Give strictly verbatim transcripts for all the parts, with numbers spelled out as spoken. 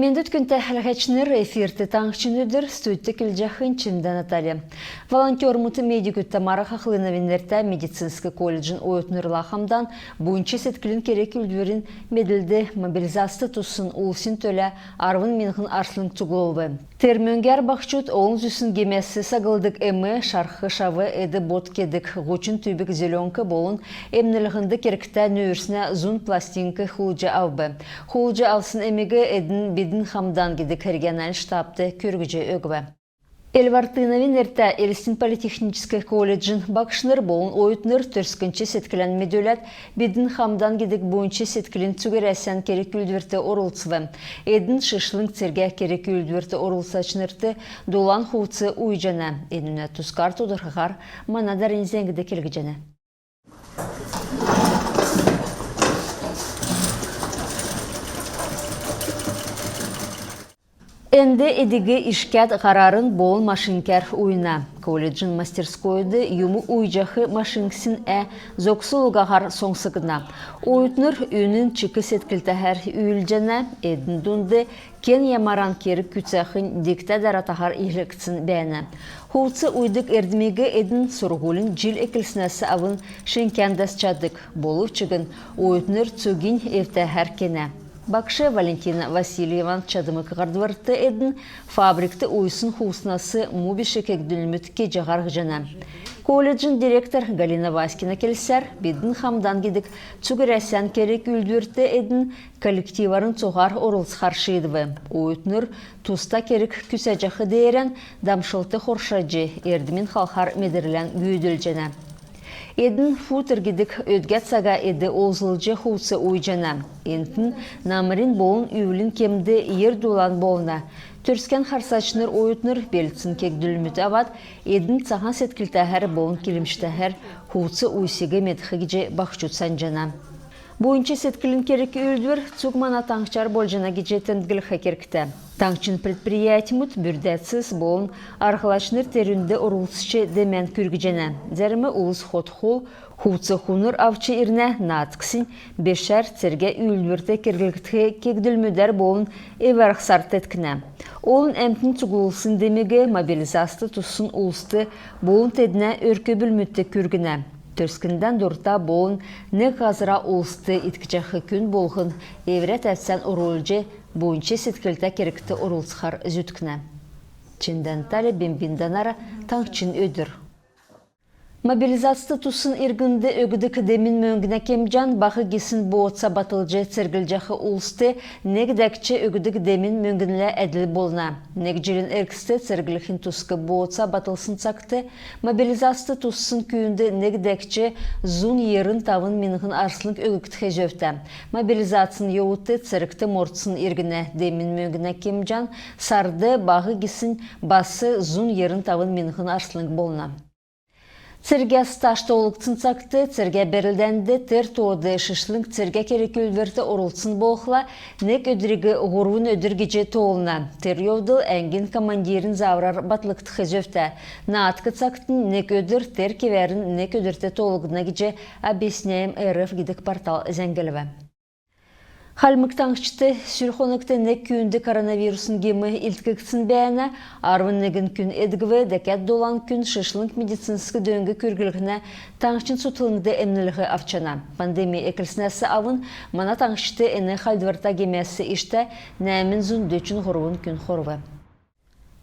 Эндүт, күндтә хәләһәчнр, эфирт «Таңһчин өдр», студьд келҗәхнь Чимдә Наталья. Волонтермуд-медикүд Тамара Хахлыновин нертә медицинск колледжин оютнрла хамдан буйнч седклин керг-үүлдврин медлд мобилизацд туссн улсин төлә арвн миңһн арслң цуглулв. Тер мөңгәр баһчуд олн зүсн гемәс саглдг эм, шарх-шав, эд-бод кедг, һучн түбг зеленк болн эмнлһнд кергтә нүүрснә зун пластинк хулдҗ авв. Хулдҗ авсн эмиг эдн «Бидн хамдан» гидг региональн штабд күргҗ өгв. Эльвартыновин нертә Элстин политехническ колледжин багшнр болн оютнр төрскнч седклән медүләд, «Бидн хамдан» гидг буйнч седклин цуг Әрәсән керг-үүлдврт орлцв. Эдн шишлң цергә керг-үүлдврт орлцачнрт дулан хувц уйҗана. Энүнә тускар тодрхаһар мана дарани зәңгд келгдҗәнә. Энд эдиг ишкәд һарарн болн машинкәр уйна. Колледжин мастерскойд юм уйҗах машинксин ә зогсл угаһар соңсгдна. Оютнр үнн чик седклтәһәр үүлдҗәнә. Эдн дунд кен ямаран керг күцәхнь дигтә-даратаһар йилһгдсн бәәнә. Хувц уйдг эрдмиг эдн сурһулин җил эклснәс авн шинкән дасчадг. Болв чигн оютнр цугинь эвтәһәр кенә. Багш Валентина Васильеван чадмг һардврт эдн фабрикт уйсн хувцнас му биш кегдлмүд кеҗ һарһҗана. Колледжин директор Галина Васькина келсәр, «Бидн хамдан» гидг цуг Әрәсән керг-үүлдврт эдн коллективарн цуһар орлцхар шиидв. Оютнр туста керг күцәҗәх деерән дамшлт хоршаҗ, эрдмин халхар медрлән гүүдүлҗәнә. Эдн футер гидг өдгә цага эд олзлҗ хувц уйҗана. Энтн намрин болн үвлин кемд йир дулан болна. Төрскән харсачнр оютнр белдсн кегдлмүд авад, эдн цаһан седклтәһәр болн килмҗтәһәр хувц уйсиг медх гиҗ баһчуд санҗана. Буйнч седклин керг-үүлдвр цуг мана таңһчар болҗана гиҗ темдглх кергтә. Таңһчин предприятьмүд, бүрдәцс болн арһлачнр терүнд орлцҗ демән күргҗәнә. Зәрм улс хот-хол, хувц-хунр авч ирнә, наадкснь бешәр цергә үүлдврт керглгдх кегдлмүдәр болн эв-арһсар теткнә. Олн әмтн цуглулсн демиг мобилизацд туссн улст болн теднә өрк-бүлмүдт күргнә. Төрскндән дурта болн нег һазра улст иткҗәх күн болһн эврә тәвцән орулҗ, буйнч седклтә кергт орлцхар зүткнә. Чиндән Тали, Бембин Данара, «Таңһчин өдр». Мобилизацд туссн иргнд өгдг демин мөңгнә кемҗән баһ гисн бооца батлҗ церглҗәх улст нег дәкҗ өгдг демин мөңгнлә әдл болна. Нег җилин эргцд церглхин туск бооца батлсн цагт мобилизацд туссн күүнд нег дәкҗ зун йирн тавн миңһн арслң өггдх зөвтә. Мобилизацин йовудт цергт мордсн иргнә демин мөңгнә кемҗән сард баһ гисн бас зун йирн тавн миңһн арслң болна. Цергә стаж тоолгдсн цагт цергә бәрлдәнд тер тоод шишлң цергә керг-үүлдврт орлцсн болхла, нег өдриг һурвн өдр гиҗ тоолна. Тер йовдл әңгин командирин зааврар батлгдх зөвтә. Наадк цагтнь нег өдр тер кевәрн нег өдрт тоолгдна гиҗ «Объясняем РФ» гидг портал зәңглв. Хальмг Таңһчд сүл хонгт нег күүнд коронавирусн гем илдкгдсн бәәнә. Арвн негн күн эдгв, дәкәд долан күн шишлң медицинск дөң күрглһнә таңһчин цутхлңд эмнлһ авчана. Пандеми эклснәс авн мана таңһчд эн халдврта гемәс иштә нәәмн зун дөчн һурвн күн хорв.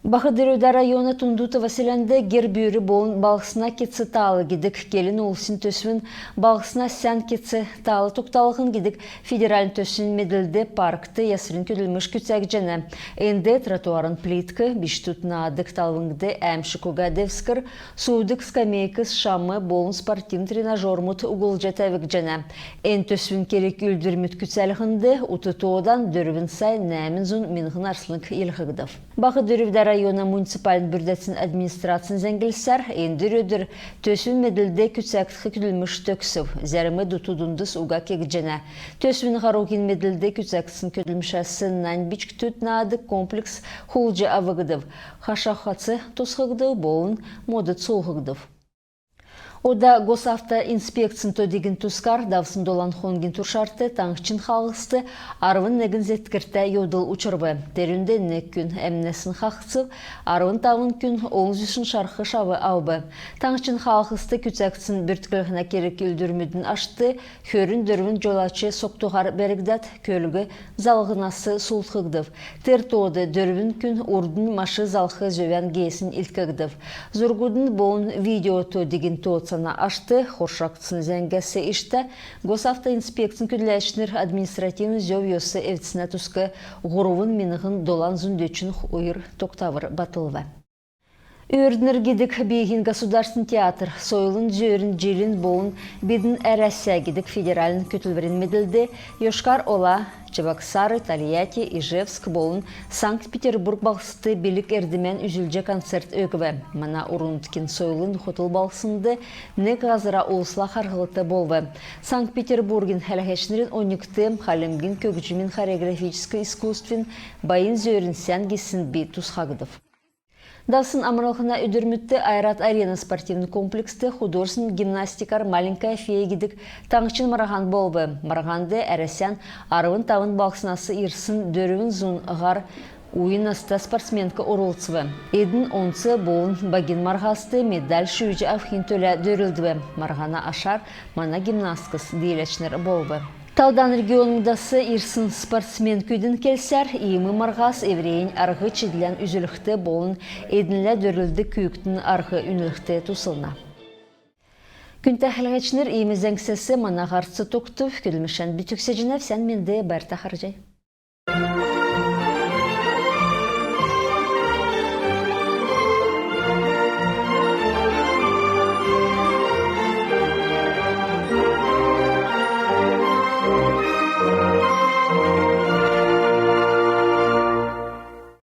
Баһ Дөрвдә района Тундутово селәнд «Гер-бүүр болн балһсна кец тал» гидг келн улсин төсвин «Балһсна сән кец тал тогталһн» гидг федеральн төсвин медлд паркт ясврин көдлмш күцәгдҗәнә. Энд тротуарн плитк, бичкдүд наадг талвңд әәмшг уга девскр, суудг скамейкс, шам болн спортивн тренажермуд углҗ тәвгдҗәнә. Эн төсвин керг-үүлдврмүд күцәлһнд ут тоодан дөрвн сай нәәмн зун миңһн арслң йилһгдв. Баһ Дөрвдә района муниципальн бүрдәцин администрацин зәңглсәр, эндр өдр төсвин медлд күцәгдх көдлмш төгсв. Зәрм дуту-дундс уга кегдҗәнә. Төсвин һаруһин медлд күцәгдсн көдлмшәс нань бичкдүд наадг комплекс хулдҗ авгдв, хашахац тосхгдв болн модд суулһгдв. Ода Госавтоинспекцин то-дигин тускар. Давсн долан хонгин туршарт таңһчин хаалһст арвн негн зеткртә йовдл учрв. Терүнд нег күн әмнәсн хаһцв, арвн тавн күн олн зүсн шарх-шав авв. Таңһчин хаалһст күцәгдсн бүртклһнә керг-үүлдврмүдин ашт хөрн дөрвн җолач согтуһар бәргдәд, көлг залһнас сулдхгдв. Тер тоод дөрвн күн урднь машин залх зөвән геесн илдкгдв. Зургудын болн видео то-дигин тооцана ашт хоршагдсн зәңгәс иштә Госавтоинспекцин көдләчнр административн зөв-йос эвдснә туск һурвн миңһн долан зун дөчн хойр тогтавр батлв. «Өөрднр» гидг бииһин государственн театр сойлын зөөрин җилин болн «Бидн Әрәсә» гидг федеральн көтлврин медлд Йошкар-Ола, Чебоксары, Тольятти, Ижевск болн Санкт-Петербург балһсдт билг-эрдмән үзүлҗ, концерт өгв. Мана орн-нутгин сойлын хотл балһснд нег һазра улсла харһлт болв. Санкт-Петербургин хәләһәчнрин оньгт хальмгин көгҗмин хореографическ искусствин байн зөөрин сән гисн би тусхагдв. Давсн амрлһна өдрмүдт «Ойрат Арена» спортивн комплекст художественн гимнастикар «Маленькая фея» гидг таңһчин марһан болв. Марһанд Әрәсән арвн тавн балһснас ирсн дөрвн зун һар уйн наста спортсменк орлцв. Эдн онц болн багин марһаст медаль шүүҗ авхин төлә дөрлдв. Марһана ашар мана гимнасткс дииләчнр болв. Талдан регионмудас ирсн спортсменкүдин келсәр, иим марһас эврәннь арһ-чидлән үзүлхд болн эднлә дөрлддг күүкдин арһ үнлхд туслна. Күндтә хәләһәчнр, иим зәңгсәс мана һарц тогтв. Көдлмшән би төгсәҗәнәв. Сән менд, байрта харһий.